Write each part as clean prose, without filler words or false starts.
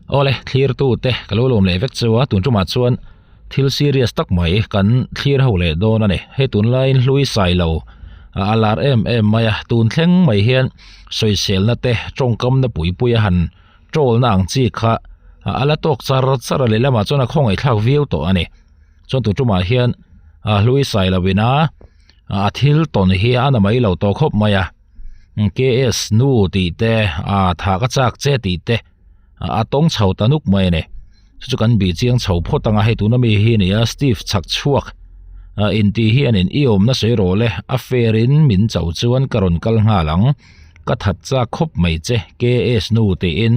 Awle, thlirtute ka lo lawm leh vek chu a, tun tumah chuan thil serious tak mai kan thlir ho leh dawn a ni. Hei tunlaiin hlui sai lo a lar em em mai a, tun thleng mai hian sawiselna te tawngkamna pui pui a han troll na ang chi kha a la tawk char char a lehlamah chuan a khawngaihthlak viau tawh a ni. Chuan tun tumah hian hlui sai lo ina a thil tawn hi a na mai lo tawh khawp mai a. KS nu tih te a tha ka chak che tih te a tawng chho ta nuk mai a ni chu chu kan bih chiang chho phawt ang a hei tuna mi hi a ni a Steve chhak chhuak a inti hi a nin i awmna sawi rawh le a fair in min cho chuan ka rawn kal nghal ang ka that chak khawp mai che KS nu tiin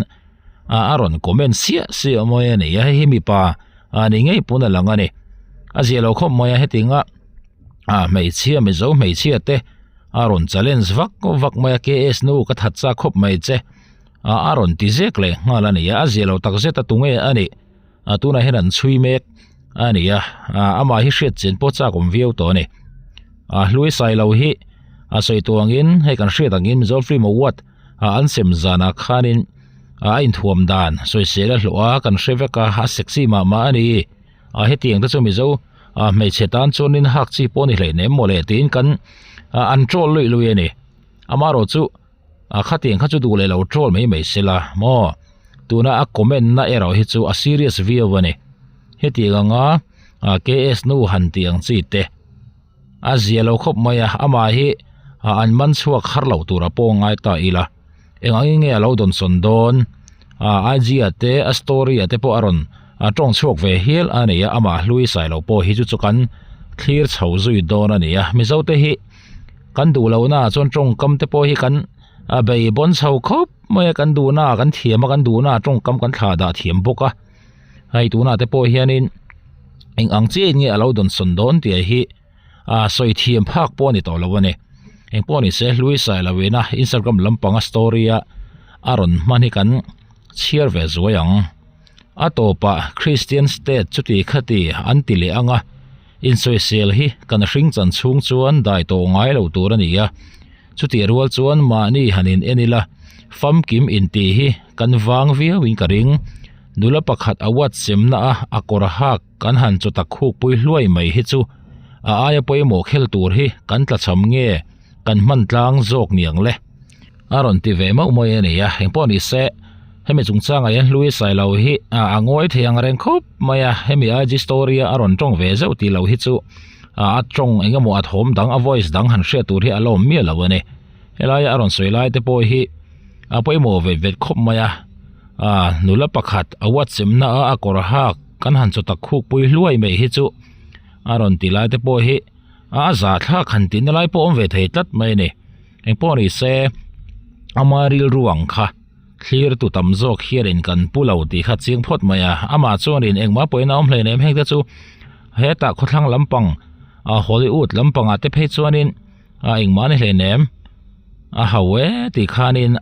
a a rawn comment siah siah mai a ni a hei hi mipa a ni ngei pawn a lang a ni a zia lo khawp mai a hetinga a hmeichhia mizo hmeichhia te. A rawn challenge vak vak mai a KS nu ka that chak khawp mai che a a rawn ti zek leh nghal a ni a a zia lo tak zet a tunge a nih a tunah hian an chhui mek a ni a amah hi hriat chen pawh chak awm viau tawh a ni a hlui sai lo hi a sawi tawh angin hei kan hriat angin Mizo Film Award a an sem zanah khanin a inthuam dan sawisel a hlawh a kan hre vek a a sexy mah mah a ni. A hetiang te chu Mizo ah hmeichhe tan chuanin hak chi pawh a ni hleinem mawle tiin kan ah an troll luih luih a ni. Amaherawh chu ah khatiang kha chu duh leh lo troll mai mai se la maw tuna a comment na erawh hi chu a serious viau a ni. Hetiang anga ah KS nu han tih ang chi te a zia lo khawp mai a amah hi ah an man chhuak har loh tur a pawh ngai ta ila eng angin nge a lo dawnsawn dawn ah IG ah te a story ah te pawh a rawn a tawng chhuak ve hial a ni a amah hlui sai lo pawh hi chu chu kan thlir chho zui dawn a ni a mizo te hi kan duh loh na ah chuan tawngkam te pawh hi kan a bei bawn chho khawp mai a kan duh na ah kan thiam a kan duh na ah tawngkam kan thlah dah thiam bawk a hei tunah te pawh hianin eng ang chiah in nge a lo dawnsawn dawn tih hi ah sawi thiam phak pawh a ni tawh lo a ni eng pawh ni se hlui sai lo ina instagram lampanga story a a rawn hman hi kan chhiar ve zuai ang. A tawpah Christian state chuti khati an ti leh ang a, insawisel hi kan hring chan chhung chuan dai tawh ngai lo tur a ni a. Chutih rual chuan mahni han in en ila, famkim intih hi kan vang viauin ka ring. Nula pakhat award semna a a kawr hak kan han chaw tak khukpui hluai mai hi chu a aia pawimawh khel tur hi kan tlachham nge kan hman tlang zawk niang le. A rawn ti ve mauh mai a ni a, engpawh ni se hemi chungchangah hian hlui sai lo hi a ngawi thei ang reng khawp mai a, hemi IG story a a rawn tawng ve zeuh tih loh hi chu a tawng eng emaw a thawm dang a voice dang han hriat tur hi a la awm miah lo a ni. Helaia a rawn sawi lai te pawh hi a pawimawh vet vet khawp mai a, nula pakhat a WhatsApp na a a kawr hak kan han chaw tak khukpui hluai mai hi chu a rawn ti lai te pawh hi a zahthlak han tihna lai pawh a awm ve thei tlat mai a ni. Engpawh ni se ama rilru ang kha thlir tu tam zawk hianin kan pu lo tih kha chiang phawt mai a amah chuanin engmah pawhin a awm hleinem heng te chu hetah khawthlang lampang a Hollywood lampangah te phei chuanin a engmah a ni hleinem a ho e tih khanin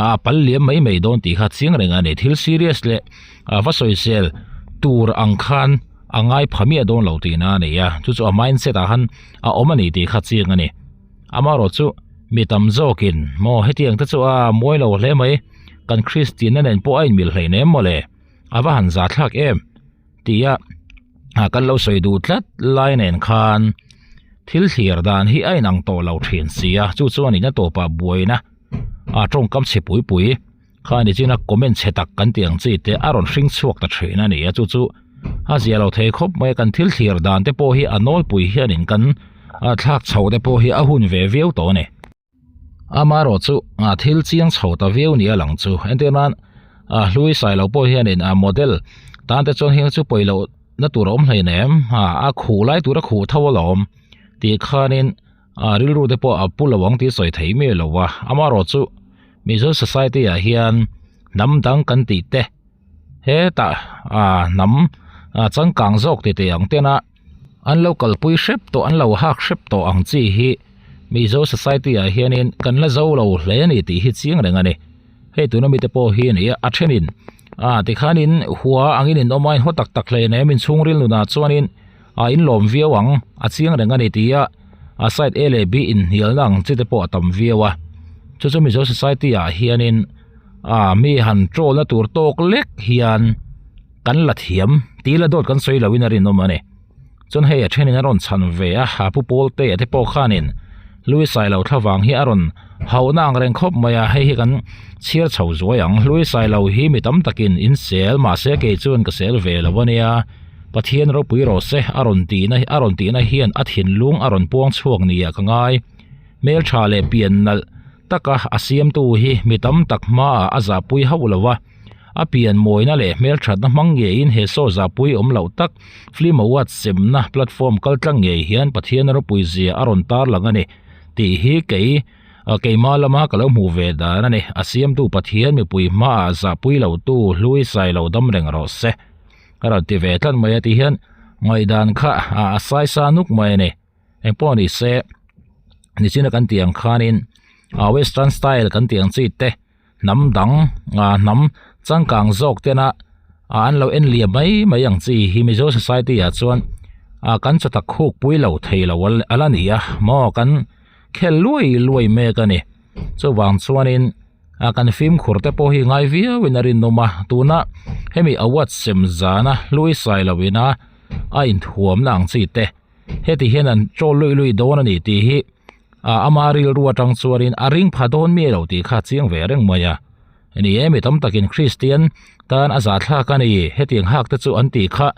a pal liam mai mai dawn tih kha chiang reng a ni thil serious leh a va sawisel tur ang khan a ngai pha miah dawn lo tihna a ni a chu chu a mindset ah khan a awm a ni tih kha chiang a ni. Amaherawh chu mi tam zawkin maw hetiang te chu a mawi lo hle mai kan Kristianna nen pawh a inmil hleih nem mawle a va han za thlak em tia a kan lo sawi duh tlat lai nen khan thil thlir dan hi a inang tawh lo thin si a chu chuan in a tawpah buaina a tawngkam chhe pui pui kha ni china comment chhe tak kan tih ang chi te a rawn hring chhuak ta thin a ni a chu chu a zia lo thei khawp mai a kan thil thlir dan te pawh hi a nawlpui hianin kan thlak chhoh te pawh hi a hun ve viau tawh a ni amaherawh chu a thil chiang chho ta viau ni a lang chu entir nan a hlui sai lo pawh hianin a model tan te chuan heng chu pawi loh na tur a awm hleinem a khuh lai tur a khuh tho alawm tih khanin. A rilru te pawh a pu lo ang tih sawi thei miah lo a, amaherawh chu Mizo society ah hian hnam dang kan tih te hetah ah hnam ah changkang zawk ti teh ang tena an lo kalpui hrep tawh an lo hak hrep tawh ang chi hi Mizo society ah hianin kan la zo lo hle a ni tih hi chiang reng a ni. Hei tuna mite pawh hi a ni a, a thenin ah tikhanin hua angin in awm a in haw tak tak hle nem inchhungril nunah chuanin a inlawm viau ang a chiang reng a ni tih a a side A leh B inhnialna ang chi te pawh a tam viau a chu chu Mizo society ah hianin ah mi han troll na tur tawk lek hian kan la thiam tih la dawt kan sawi lo in a rinawm a ni chuan hei a thenin a rawn chhan ve a a pu pawl te te pawh khanin hlui sailo thlavang hi a rawn hauhna ang reng khawp mai a hei hi kan chhiar chho zuai ang hlui sailo hi mi tam takin in sel mahse kei chuan ka sel ve lo a nia Pathian ropui rawh se a rawn tihna a rawn tihna hian a thinlung a rawn puang chhuak ni ah ka ngai hmeltha leh pian nalh taka a siamtu hi mi tam tak hmaah a zahpui hauh lo a. A pian mawina leh hmelthatna hmang ngeiin he saw zahpui awm loh tak Film Award semna platform kal tlang ngei hian Pathian ropui zia a rawn tarlang a ni tih hi kei keimah lama ka lo hmuh ve dan a ni. A siamtu Pathian mipui hmaah zahpui lotu hlui sai lo dam reng rawh se. Ka rawn ti ve tlat mai a tih hian ngaihdan kha a saisa nuk mai a ni. Engpawh ni se nichina kan tih ang khanin western style kan tih ang chi te hnam dang ah hnam changkang zawk tena ah an lo en liam mai mai ang chi hi Mizo society ah chuan ah kan chawtak khuk pui lo thei lo a la ni a maw kan khel luai luai mek a ni chuvang chuanin ah kan fimkhur te pawh hi ngai viau in a rinawm a tuna hemi award sem zana hlui sai lo ina a inthuamna ang chi te heti hian an chawl luih luih dawn a ni tih hi ah ama rilru atang chuanin a ring pha dawn mi lo tih kha a chiang ve reng mai a ni e mi tam takin Kristian tan a zahthlak a ni hetiang hak te chu an tih kha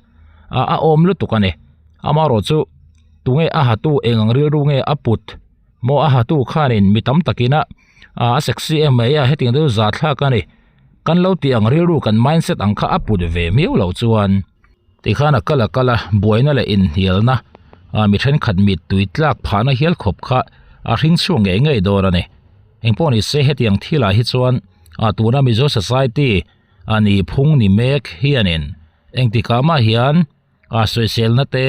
ah a awm lutuk a ni amaherawh chu tunge a hatu eng ang rilru nge a put maw a hatu khanin mi tam takin a ah a sexy em mai a hetiang te chu zahthlak a ni kan lo tih ang rilru kan mindset ang kha a put ve miau loh chuan. Tikhan a kal a kal a, buaina leh inhnialna ah mi thenkhat mittui tlak phahna hial khawp kha a hring chhuak ngei ngei dawn a ni. Engpawh ni se hetiang thilah hi chuan ah tuna Mizo Society a ni phung ni mek hianin engtikah mah hian ah sawiselna te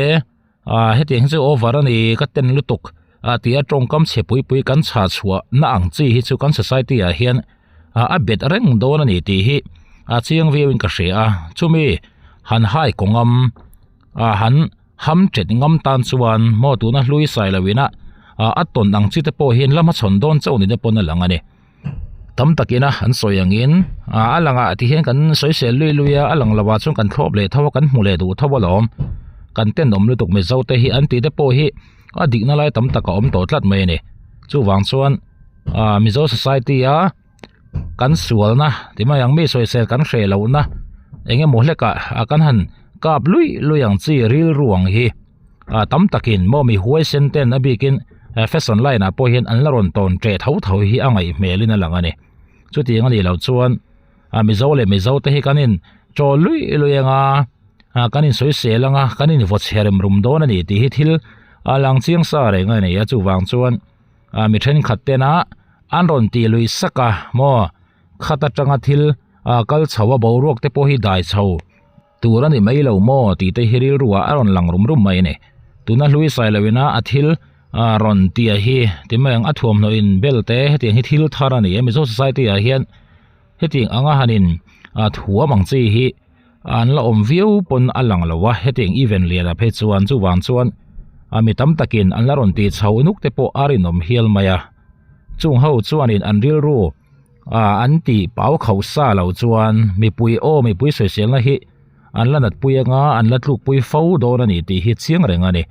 ah hetiang hi chu over a ni ka ten lutuk ah tia tawngkam chhe pui pui kan chhah chhuah na ang chi hi chu kan society ah hian ah a bet reng dawn a ni tih hi a chiang viau in ka hria a chumi han hai kaw ngam ah han ham tet ngam tan chuan maw tuna hlui sai lo ina ah a tawn ang chi te pawh hian la hmachhawn dawn chauh ni te pawn a lang a ni tam takina an sawi angin ah a langah ti hian kan sawisel lui lui a a lang lo ah chuan kan thlawp leh tho a kan hmu leh duh tho alawm kan tenawm lutuk mizo te hi an tih te pawh hi a dikna lai tam tak a awm tawh tlat mai a ni chuvang chuan ah Mizo society a kan sualna ti mai ang mi sawisel kan hreh lohna eng emaw hlekah ah kan han kap luih luih ang chi rilru ang hi ah tam takin maw mi huaisen ten a bikin fashion line ah pawh hian an la rawn tawn teh tho tho hi a ngaih hmelin a lang a ni chutiang a nih loh chuan ah Mizo leh Mizo te hi kan in chawl luih luih anga ah kan in sawisel anga kan in vaw chhe rem rum dawn a ni tih hi thil a lang chiang sa reng a ni a chuvang chuan ah mi thenkhat tena an rawn tih lui sak a maw khat atanga thil ah kal chho a boruak te pawh hi dai chho tur a ni mai lo maw tih te hi rilru ah a rawn lang rum rum mai a ni tuna hlui sai lo ina a thil ah rawn tia hi ti mai ang a thuamhnaw in bel te hetiang hi thil thar a ni a mizo society ah hian hetiang anga hanin ah thuam ang chi hi an la awm viau pawn a lang lo a hetiang event lian ah phei chuan chuvang chuan a mi tam takin an la rawn tih chho nuk te pawh a rinawm hial mai a chung ho chuanin an rilru ah an tih pau khauh sa lo chuan mipui aw mipui sawiselna hi an la nat pui anga an la tluk pui fo dawn a ni tih hi chiang reng a ni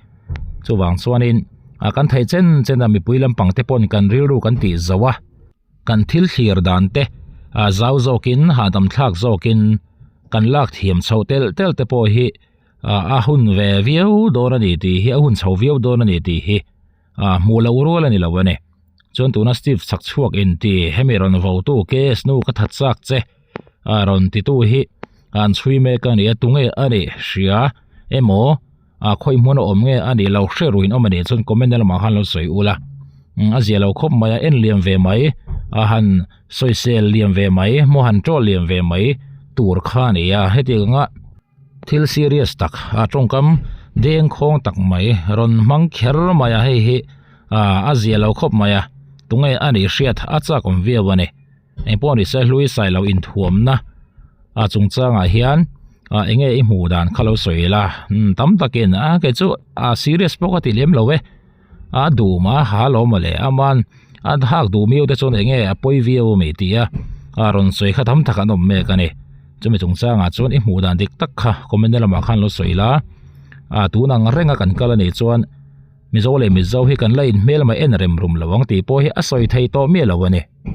chuvang chuanin ah kan theih chen chen a mipui lampang te pawn kan rilru kan tih zo a. Kan thil thlir dan te ah zau zawkin hahdam thlak zawkin kan lak thiam chhoh telh telh te pawh hi ah a hun ve viau dawn a ni tih hi a hun chho viau dawn a ni tih hi ah hmuh loh rual a ni lo a ni. Chuan tuna Steve chak chhuak in ti hemi rawn vo tu case nu ka that chak che ah rawn ti tu hi an chhui mek a ni a tunge a nih hria emaw ah khawi hmun a awm nge a nih lo hre ruin awm a nih chuan comment na lamah khan lo sawi ula a zia lo khawp mai a en liam ve mai a han sawisel liam ve mai maw han troll liam ve mai tur kha a ni a hetiang anga thil serious tak a tawngkam deng khawng tak mai rawn hmang kher mai a hei hi ah a zia lo khawp mai a tunge a nih hriat a chak awm viau a ni. Engpawh ni se hlui sai lo inthuamna a chungchangah hian ah eng nge i hmuh dan kha lo sawi ila umm tam takin a kei chu a serious pawh ka ti lem lo e a duh mah a ha lo mawle aman a hak duh miau te chuan eng nge a pawi viau a mi tih a. A rawn sawi kha tam tak an awm mek a ni. Chumi chungchangah chuan i hmuh dan dik tak kha comment na lamah khan lo sawi la. A tun ang renga kan kal a nih chuan Mizo leh Mizo hi kan la inhmel mai en rem rum lo ang tih pawh hi a sawi thei tawh miah lo a ni.